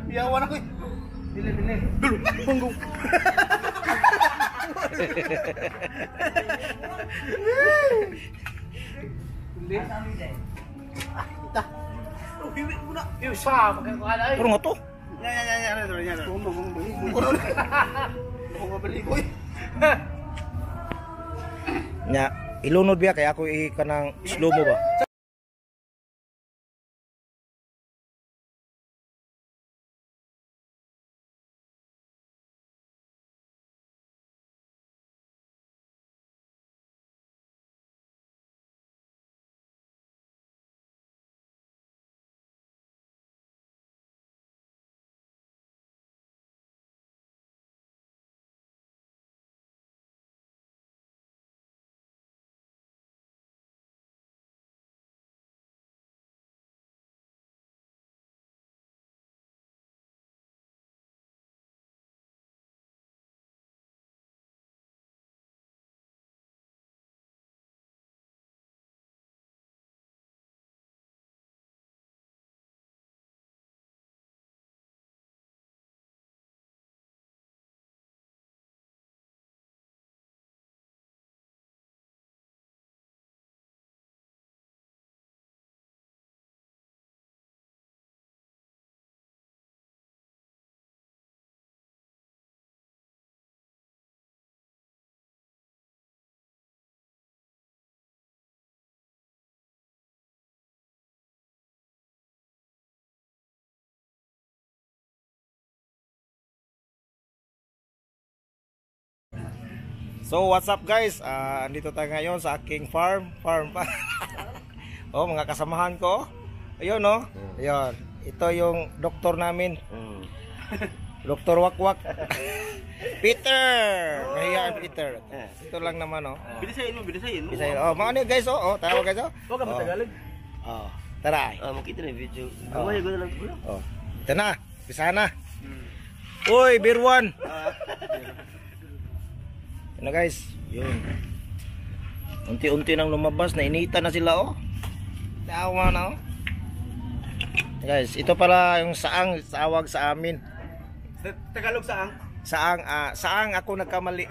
Biyawan ako eh. Dili, dili. Dulo, punggung. Ita. Oh, hiwi mo na. Yung sa, magkakuha Pero nga to. Nya, nya, nya, nya, nya, nya. Kuno na. Ako eh. Nya, ilunod biya kay ako i kanang slow mo ba. So what's up guys? Andito tayo ngayon sa aking farm, farm pa. Oh, mga kasamahan ko. Ayun oh. Ayun. Ito yung doktor namin. Doktor Wakwak. Peter. Nahiya Peter. Ito lang naman oh. Bilisayin mo, bilisayin mo. Bisaya. Oh, mga ano guys oh, oh, tawag guys oh. Huwag ka Oh. matagalog. Oh, tara. Ah, makita na yung video. Oh. Gawin ko na lang. Oh. Ito na. Bisa na. Uy, Birwan. Yun na guys. Yun. Unti-unti nang lumabas. Nainita na sila oh. Tawa na oh. Guys, ito pala yung saang tawag sa amin. Tagalog saang? Saang, saang ako nagkamali.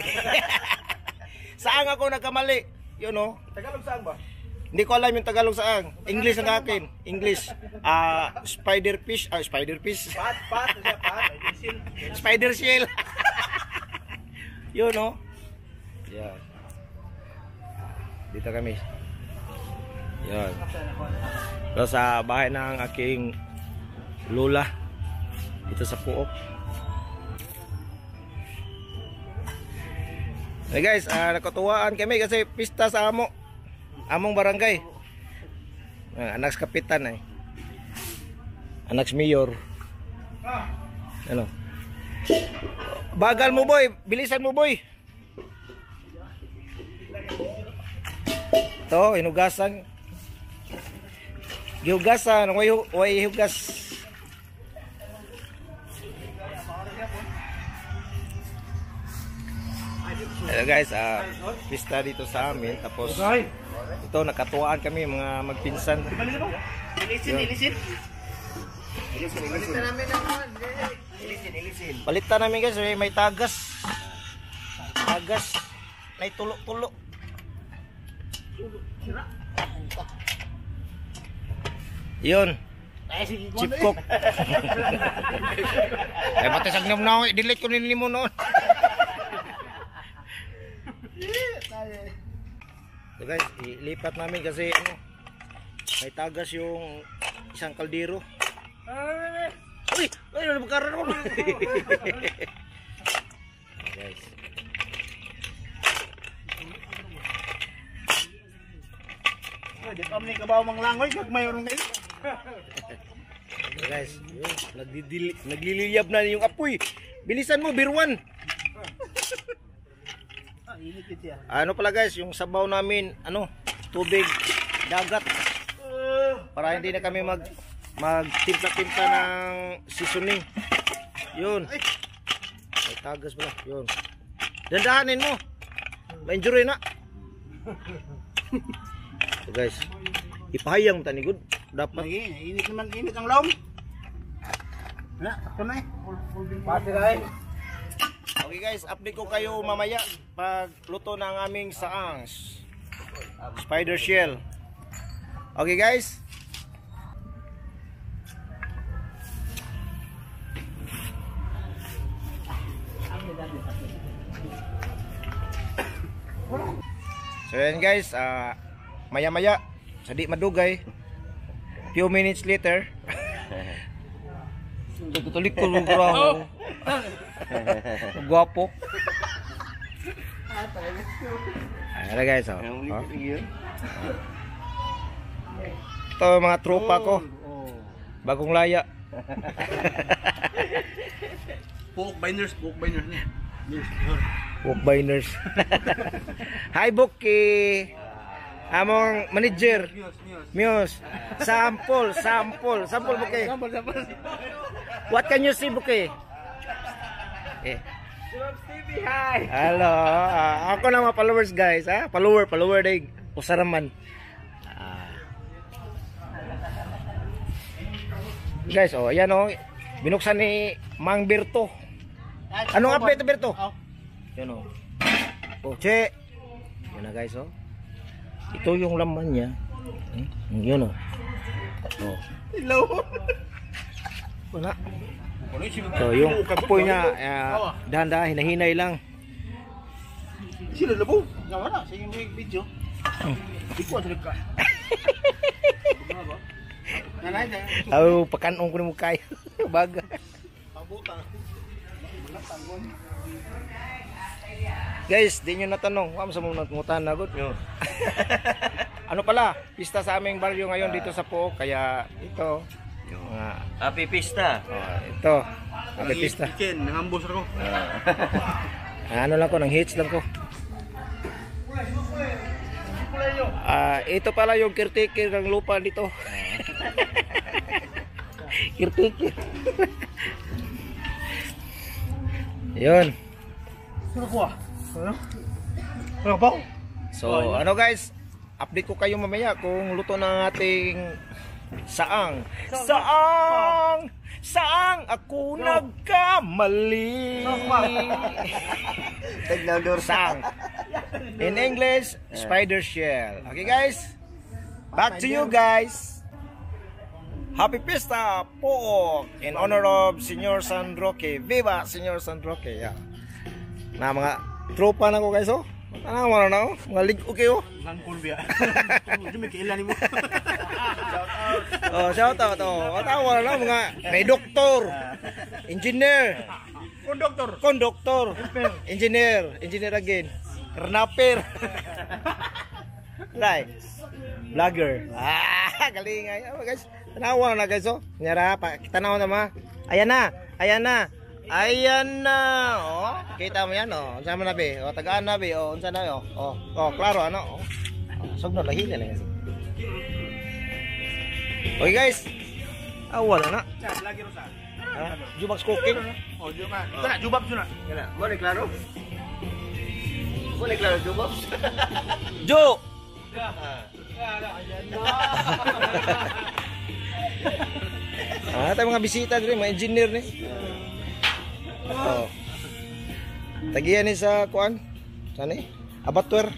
Saang ako nagkamali. Yun oh. Tagalog saang ba? Hindi ko alam yung Tagalog saang. English ang akin. English. Spider fish. Spider fish. Pat, pat, pat. Spider shell. Yun oh. Yan. Dito kami. Yan. Ito sa bahay ng aking lola. Dito sa Puok. Hey guys, nakatuwaan kami kasi pista sa amo. Among barangay. Anak sa kapitan eh. Anak sa mayor. Ano? Bagal mo boy, bilisan mo boy. Ito, hinugasan. Gihugasan, way hugas. Hello guys, pista dito sa amin. Tapos ito, nakatuwaan kami mga magpinsan. Ilisin, ilisin. Ilisin, ilisin. Ilisin, ilisin. Palitan namin guys, may tagas. Tagas. May tulo-tulo. Yun. Chip cook. Eh, pati sa gnom na ako, i-delete ko nini mo noon. So guys, ilipat namin kasi ano, may tagas yung isang kaldero. Uy! Ay, ano ba karoon? Guys. Di pa man kabaw mang langoy, gagmay ron kayo. So guys, yun, nagliliyab na yung apoy. Bilisan mo, Birwan. Ano pala guys, yung sabaw namin, ano, tubig, dagat. Para hindi na kami magtimpla-timpla ng seasoning. Yun. May tagas pala, yun. Dandahanin mo. Ma-injury na. So guys, ipahayang tanigod. Dapat Lagi, init naman, init ang lom. Na, sakto na eh. Pati na eh. Okay guys, update ko kayo mamaya pag luto na ang aming saang spider shell. Okay guys. So yan guys, maya-maya sa di madugay. Few minutes later. Tutulik ko ng graho. Gwapo. Ayan na guys, oh. Oh. Ito mga tropa ko. Bagong laya. Pook binders, pook binders ni. Book binders. Hi Buki. Among manager. Muse. Sample, sample, sample Buki. Sample, sample. What can you see, Buki? Eh. TV, hi. Hello. Ako na mga followers guys, ha? Follower, follower day. Usaraman. Ah. Guys, oh, ayan oh. Binuksan ni Mang Berto. Anong update, Berto? Oh. Yan oh. Oh, che. Yan na guys, oh. Ito yung laman niya. Yun oh. Oh. Hello. Wala. So, yung apoy niya, dahan-dahan, hinahinay lang. Sila labo. Wala, sige mo yung video. Di ko adre ka. Nanay na. Aw, pakanong ko ni mo kayo. Baga. Pabuta. Guys, di nyo natanong. Wala sa mga nangungutan na good. Ano pala, pista sa aming baryo ngayon dito sa Pook. Kaya ito, yung mga, Happy Pista. oh, ito, happy pista. Chicken, nangambos ako. Ano lang ko, nang hits lang ko. Ito pala yung caretaker ng lupa dito. Caretaker. Yun. Sino ko ah? Ano? Ano ba? So, ano guys, update ko kayo mamaya kung luto na ang ating saang. Saang! Saang ako nagkamali. Saang. In English, spider shell. Okay guys, back to you guys. Happy Pista Pook in honor of Senyor San Roque. Viva Senyor San Roque. Yeah. Na mga tropa na ko guys oh. Ano wala na oh. Mga lig-o kayo. Nangkol biya. Hindi may kailan mo. Oh, shout out oh. Wala na mga may doktor, engineer, Konduktor. conductor, engineer, engineer again, karnaper. Right. Vlogger. Ah, galing ay. Oh, guys, tanawa na guys oh. Nyara pa, tanaw na ma. Ayan na. Ayan na. Ayan na. Oh, kita mo yan oh. Unsa man na be? Oh, tagaan na be. Oh, unsa na oh. Oh, oh, klaro ano oh. Sugno lahi na lang. Okay guys. Ah, wala na. Lagi ro sa. Ah, Jubax cooking. Oh, jubab. Ito na, jubab na. Kana, mo ni klaro? Mo ni klaro Jubabs? Jo. Ah, tayo mga bisita diri, mga engineer ni. Oh. Tagiyan ni sa kuan. Saan ni? Abattoir.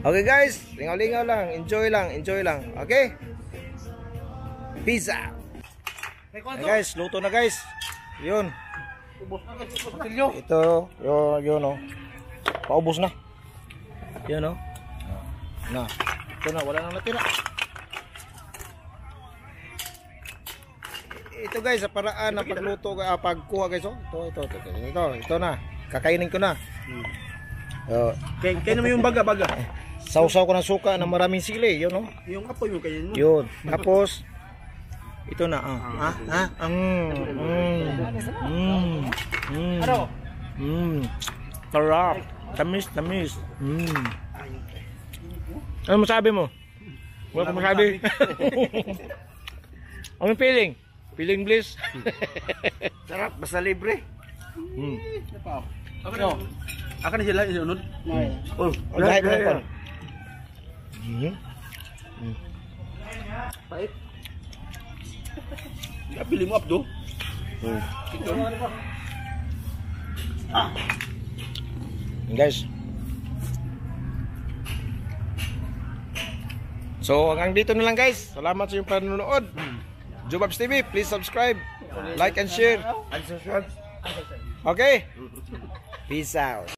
Okay guys, lingaw-lingaw lang, enjoy lang, enjoy lang. Okay? Peace out. Okay guys, luto na guys. Yun. Ito, yun, yun oh. Paubos na. Yun oh. Na. Ito na, wala nang natira. Ito guys, sa paraan ng pagluto, pagkuha guys oh. Ito, ito, ito, ito, ito na. Kakainin ko na. Oh, Kaya naman yung baga-baga. Sausaw ko ng suka ng maraming sili, yun oh. Yung apoy mo kainin mo. Yun. Tapos ito na ah. Ah, ah. Ano? Sarap. Tamis, tamis. Ano masabi mo? Wala akong masabi. Anong feeling? Feeling bliss? Sarap, basta libre. Ako na. Ako na sila isunod. Oh, Lahi mo ng pan. Pait. Nabili mo abdo. Guys. So hanggang dito na lang, guys. Salamat sa iyong panonood. Jubabs TV, please subscribe, like and share. And subscribe. Okay? Peace out.